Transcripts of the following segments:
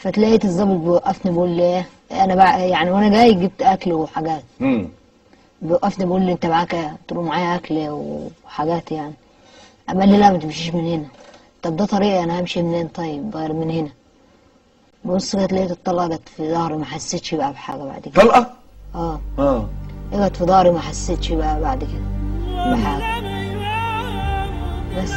فتلاقيت الظابط بيوقفني بيقول لي ايه، انا بقى يعني وانا جاي جبت اكل وحاجات. بيوقفني بيقول لي انت معاك ايه؟ قلت له معايا اكل وحاجات يعني. قام قال لي لا ما تمشيش من هنا. طب ده طريقي، انا همشي منين طيب غير من هنا؟ بص جت لقيت الطلقة جت في ظهري، ما حسيتش بقى بحاجة بعد كده. طلقه؟ اه جت في ظهري، ما حسيتش بقى بعد كده بحاجة. بس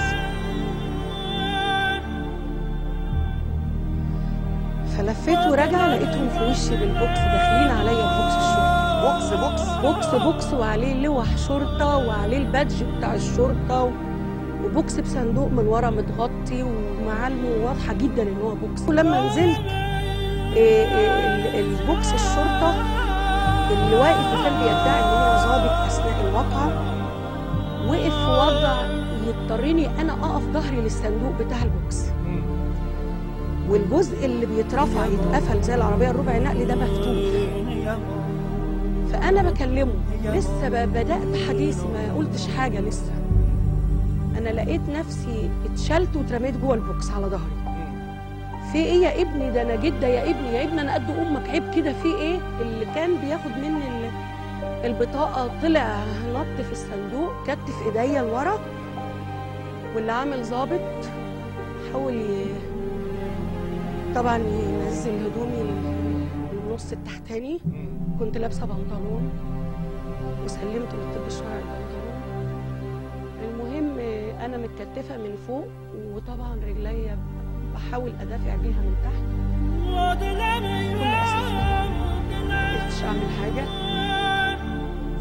فلفيت وراجعه لقيتهم في وشي بالبوكس، داخلين عليا ببوكس الشرطة. بوكس بوكس بوكس بوكس، وعليه لوح شرطه وعليه ال badge بتاع الشرطة، وبوكس بصندوق من ورا متغطي ومعالمه واضحة جدا ان هو بوكس. ولما نزلت البوكس الشرطة اللي واقف وكان بيدعي ان هو ظابط اثناء الواقعة، وقف في وضع يضطرني انا اقف ظهري للصندوق بتاع البوكس، والجزء اللي بيترفع يتقفل زي العربية الربع نقل ده مفتوح. فانا بكلمه لسه، بدات حديثي ما قلتش حاجة لسه، انا لقيت نفسي اتشلت واترميت جوه البوكس على ظهري. في ايه يا ابني؟ ده انا جده يا ابني، يا ابني انا قد امك، عيب كده، في ايه؟ اللي كان بياخد مني البطاقة طلع نط في الصندوق، كتف ايديا لورا، واللي عامل ظابط حاول طبعا ينزل هدومي النص التحتاني، كنت لابسه بنطلون وسلمت للطب الشرعي البنطلون. المهم انا متكتفه من فوق، وطبعا رجليا بحاول ادافع بيها من تحت، كل اسف طبعا ما قدرتش اعمل حاجة.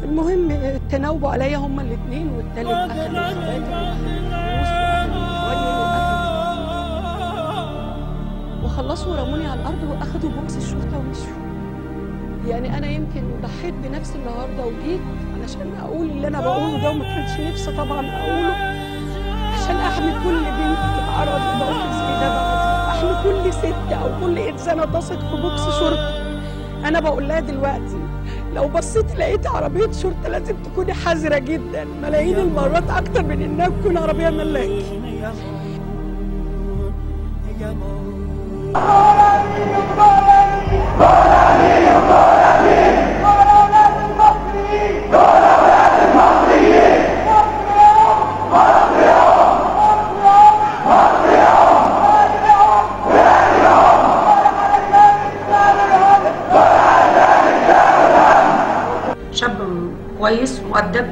المهم تناوبوا عليا هما الاثنين، والتالت اخذ الخواتم واخذ الفلوس واخذ الموبايل واخذ، وخلصوا ورموني على الارض واخدوا بوكس الشرطة ومشوا. يعني انا يمكن ضحيت بنفسي النهارده وجيت علشان اقول اللي انا بقوله ده، وما كانش نفسي طبعا اقوله، عشان احمي كل بنت تتعرض لموقف زي ده بعد، احمي كل ست او كل انسانه تثق في بوكس شرطه. انا بقول لها دلوقتي لو بصيت لقيت عربية شرطه لازم تكوني حذره جدا، ملايين المرات اكتر من انها تكون عربية ملاكي. شاب كويس مؤدب،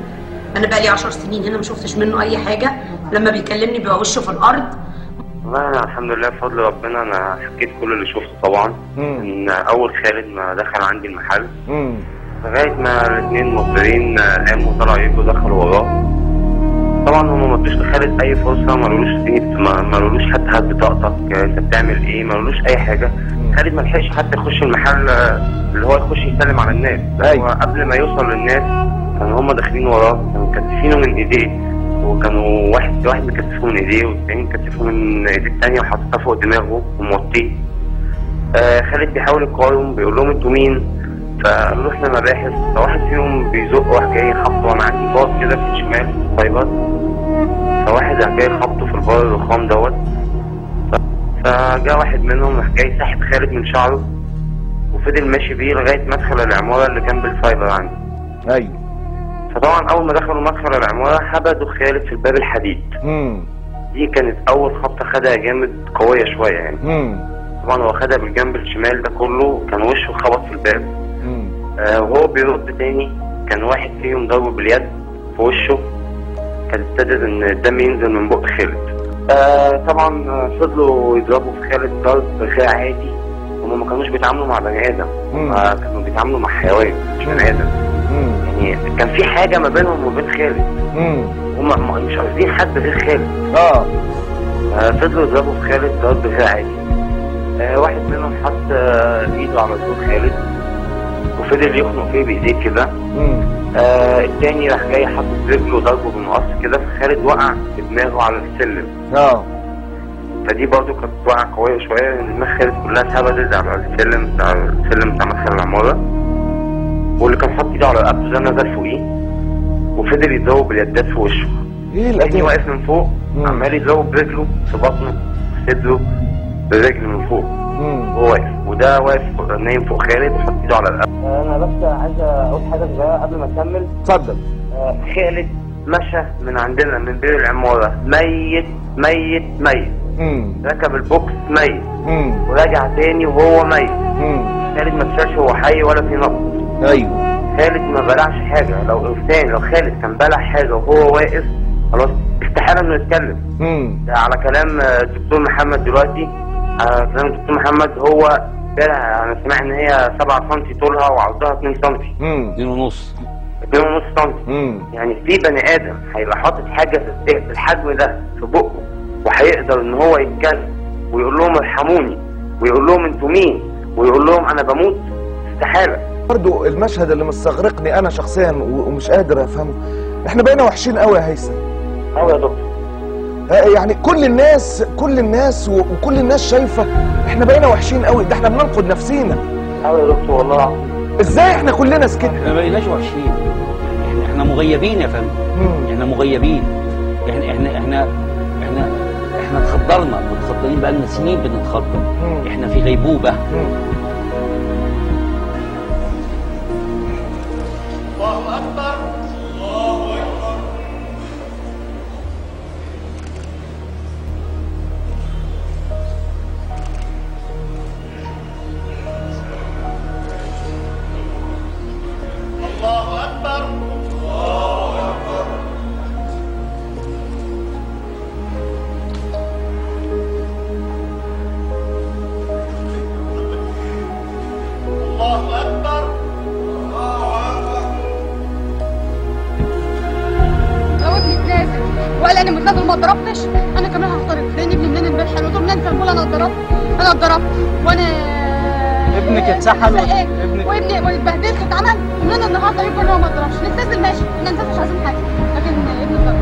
انا بقالي 10 سنين هنا ما شفتش منه اي حاجة، لما بيكلمني بيبقى وشه في الارض. والله انا الحمد لله بفضل ربنا انا حكيت كل اللي شفته طبعا. من اول خالد ما دخل عندي المحل لغاية ما الاثنين مصريين قاموا طلعوا يجوا دخلوا وراه. طبعا هم ما ادوش لخالد اي فرصة، ما قالولوش ما قالولوش حتى هات بطاقتك، انت بتعمل ايه، ما قالولوش اي حاجة. خالد ما لحقش حتى يخش المحل اللي هو يخش يسلم على الناس. هو قبل ما يوصل للناس كانوا هم داخلين وراه، كانوا مكتفينه من ايديه، وكانوا واحد مكتفه من ايديه والتاني مكتفه من ايديه التانية وحاططها فوق دماغه وموطيه. خالد بيحاول يقاوم، بيقول لهم انتوا مين؟ فقالوا له احنا مباحث. فواحد فيهم بيزق واحد جاي خبطه، انا عندي باص كده في الشمال فايبر، فواحد راح جاي خبطه في البار الرخام دوت. فجاء واحد منهم راح جاي ساحب خالد من شعره وفضل ماشي بيه لغاية مدخل العمارة اللي جنب الفايبر عندي. ايوه. فطبعا اول ما دخلوا مدخل العمارة هبدوا خالد في الباب الحديد. دي كانت اول خبطه خدها جامد قوية شوية يعني. طبعا هو خدها بالجنب الشمال ده كله، كان وشه خبط في الباب. وهو بيرد تاني كان واحد فيهم ضربه باليد في وشه، كان ابتدت ان الدم ينزل من بق خالد. طبعا فضلوا يضربوا في خالد ضرب غير عادي. هما ما كانوش بيتعاملوا مع بني ادم، هما كانوا بيتعاملوا مع حيوان مش بني ادم. يعني كان في حاجة ما بينهم وبين خالد، هما مش عايزين حد غير خالد. فضلوا يضربوا في خالد ضرب غير عادي. واحد منهم حط ايده على صدر خالد وفضل يخنق فيه بايديه كده. التاني راح جاي حاطط رجله ضربه بالمقص كده، فخالد وقع بدماغه على السلم. فدي برضه كانت وقعه قوية شوية، لان دماغ خالد كلها اتهبدت على السلم بتاع مدخل العمارة. واللي كان حاطط ايده على رقبته ده نزل فوقيه وفضل يضربه باليدات في وشه. ايه التاني واقف من فوق عمال يضربه برجله في بطنه في صدره برجل من فوق. وهو واقف، وده واقف نايم فوق خالد وحط ايده على القلب. انا بس عايز اقول حاجة صغيرة قبل ما اكمل. اتفضل. خالد مشى من عندنا من بير العمارة ميت ميت ميت. ركب البوكس ميت. ورجع تاني وهو ميت. خالد ما اتشالش وهو حي ولا في نبض. ايوه. خالد ما بلعش حاجة، لو انسان لو خالد كان بلع حاجة وهو واقف خلاص استحالة انه يتكلم. ده على كلام الدكتور محمد دلوقتي، على كلام الدكتور محمد هو بلع، انا سمعت ان هي 7 سم طولها وعرضها 2 سم. 2.5. 2.5 سم. يعني في بني ادم هيبقى حاطط حاجة في الحجم ده في بقه وهيقدر ان هو يتكلم ويقول لهم ارحموني ويقول لهم انتوا مين ويقول لهم انا بموت؟ استحالة. برضو المشهد اللي مستغرقني انا شخصيا ومش قادر افهمه، احنا بقينا وحشين قوي يا هيثم. قوي يا دكتور. يعني كل الناس، كل الناس وكل الناس شايفه احنا بقينا وحشين قوي، ده احنا بننقد نفسينا. قوي يا دكتور والله العظيم. ازاي احنا كلنا سكتنا؟ احنا ما بقيناش وحشين، احنا مغيبين يا فندم. احنا مغيبين، احنا احنا احنا احنا احنا اتخدرنا، متخدرين بقالنا سنين بنتخدر. احنا في غيبوبة. الله اكبر، الله اكبر. الله اكبر، الله اكبر. الله اكبر، الله اكبر. لو ابني اتنازل وقال انا متنازل ما اتضربتش، انا كمان هعترض، لان ابني منين امبارح قلت له منين كان بيقول انا اتضربت، انا اتضربت وانا ابنك اتسحل وابني واتبهدلت واتعمل، ومنين النهارده يقول هو ما اتضربش. نتنازل ماشي، نتنازل مش عايزين حاجة، لكن ابني اتضرب،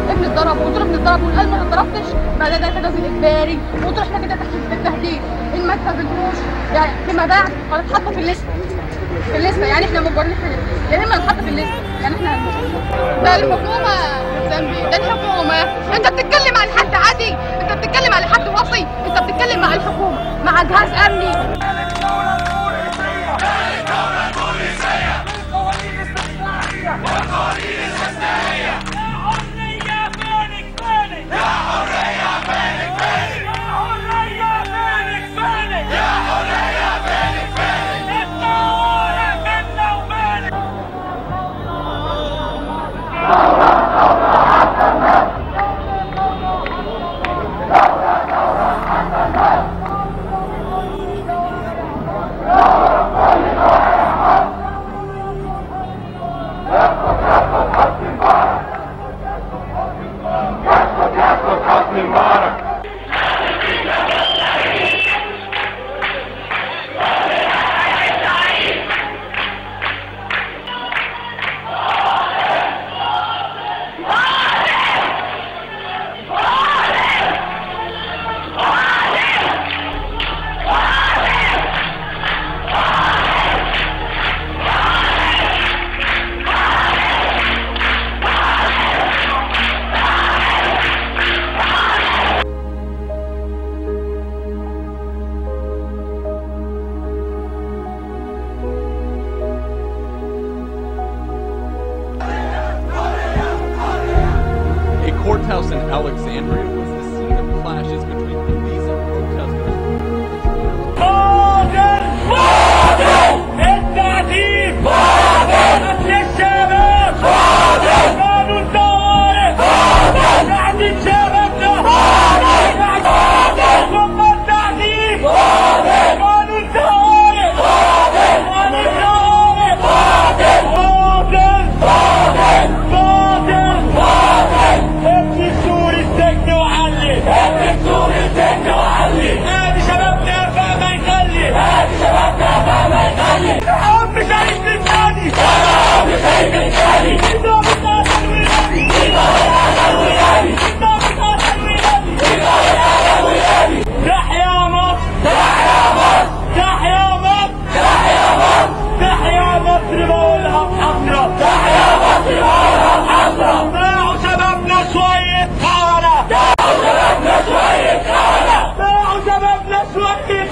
ابني اتضرب، وقلت له ابني اتضرب وقال ما اتضربتش، بعد ده تنازل اجباري، وقلت له احنا كده تحت التهديد، ان ما تنازلتوش يعني فيما بعد هنتحط في الليستة، في الليستة، يعني احنا مجبرين احنا يا اما نتحط في الليستة، يعني احنا ده الحكومة ذنبي، ده الحكومة. انت بتتكلم عن حد عادي؟ انت بتتكلم على حد وصي؟ انت بتتكلم مع الحكومة، مع جهاز امني.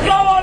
الخونة.